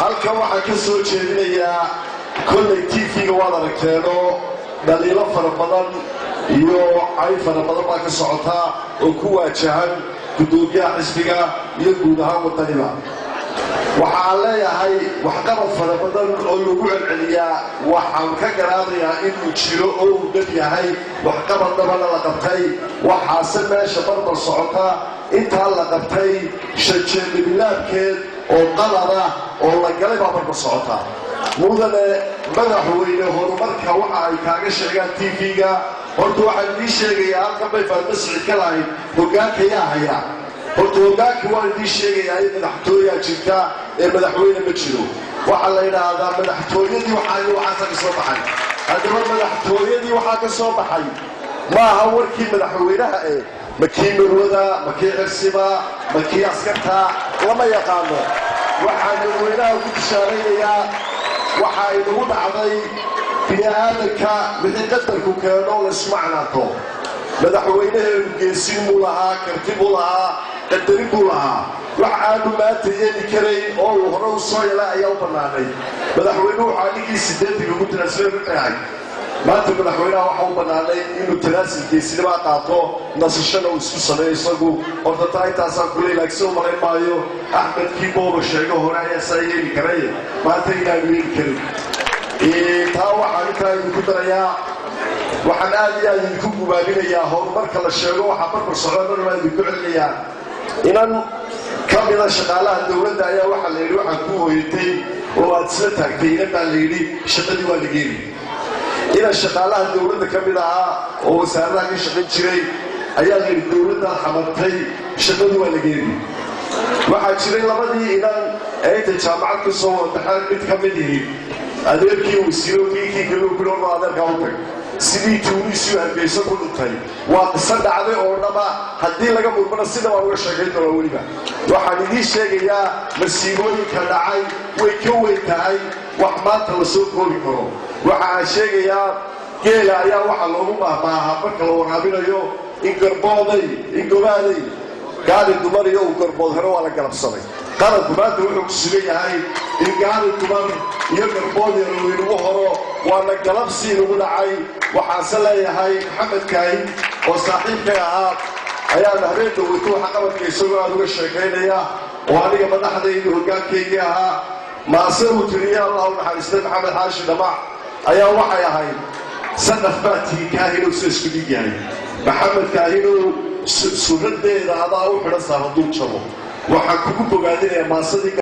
Halkan waxaan ka soo jeedinayaa, kollay TV-ga waad aragteenoo dhaliilo fara badan iyo cay fara badan baa ka socotaa oo ku waajahan guddoomiyaha xisbiga iyo guud ahaan Waddaniba. Waxaan leeyahay, waxqabad fara badan oo lagu celceliyaa waxaan ka garaadayaa inuu jiro oo uu dhab yahay, waxqabad dhabana la qabtay. Waxaase meesha barbar socota intaa la qabtay shanjeedhabilaabkeed oo qalada oo la galay baa barbar socota. Mudane madaxweyne, horumarka waxa ay kaaga sheegaan TV-ga, horta waxaan idiin sheegayaa, halkan bay Faadma Siciid ka lahayd, hoggaanka yaa haya? Horta hoggaanka waan idiin sheegayaa in madaxtooyaa jirta ee madaxweyne ma jiro. Waxaa la yidhaahdaa madaxtooyadii waxaasa ka soo baxay. Haddaba madaxtooyadii waxaa ka soo baxay maaha warkii madaxweynaha ee ma kii marwada, ma kii xirsiba, ma kii askarta, lama yaqaano. Waxaan madaxweynaha ku bishaaraynayaa, waxa inagu dhacday bini aadanka wixii qadarku keeno laysuma canaanto. Madaxweynaheenu geesin buu lahaa, karti buu lahaa, qadarin buu lahaa. Wax aanu maanta yeeli karayn oo uu hore u soo yelay ayaa u bannaanay. Madaxweynuhu waxaa ninkii 80-ka ku tanaasulay ahay. Maanta madaxweynaha waxa u bannaanay inuu tanaasil geesinimaa qaato, nasashana uu isku sameeyo isagu. Horta taa intaasaan kuley, laakiin u malayn maayo Axmed kii booba sheego hore ayaa saa yeeli karay, maanta inaanu yeeli karin. Taa waxaan intaa idinku darayaa, waxaan aad iyo aad idinku gubaabinayaa, horumarka la sheego waxaa barbar socda, mar baan idinku celinayaa, inan ka mida shaqaalaha dowladda ayaa waxaa la yidhi, waxaa ku hooyatay oo aad isla taagtay inan baa la yidhi, shaqadii waa lageeli. Inan shaqaalaha dowladda ka mid ahaa oo wasaaradaha ka shaqayn jiray ayaa la yidhi, dowladdaad xamartay, shaqadii waa lageeli. Waxaa jiray labadii inan ee intay jaamacad ka soo wada baxeen, mid ka mid ihi adeerkii wasiiro, kiikii kale ku dhow adeerkaa u tag, sidii Tuunisiyu Hargeyso ku dhintay. Waa qiso dhacday oo dhaba. Haddii laga murmana, sida baan uga sheekayn doonaa. Weliba waxaan idiin sheegayaa, masiibooyinka dhacay way ka weyn tahay wax maanta la soo koobi karo. Waxa aan sheegayaa, geela ayaa waxaa loogu maahmaahaa marka la waraabinayo in garbooday, in gobaaday gaari dumar iyo uu garbood hore waa la galabsaday. Qaranku maanta wuxuu ku sugan yahay in gaari dumar iyo garbood yar uu inagu horo, waana galabsi inagu dhacay. Waxaanse leeyahay, Maxamed Kaahin oo saaxiibkay ahaa ayaa habeen dhoweyto waxa qabanka isagoo aada uga sheekaynaya oo aniga madaxdaydi hoggaankaygii ahaa, maase uu tiriye, Allah u naxariistay, Maxamed Xaashi Dhamac ayaa waxay ahayd, "Sanaf baa tihi Kaahinow, sida isku dhig yahay." Maxamed Kaahinow, suradeeda adaa u xidhan saar hadduu jabo. Waxaan kugu bogaadinayaa maasadii.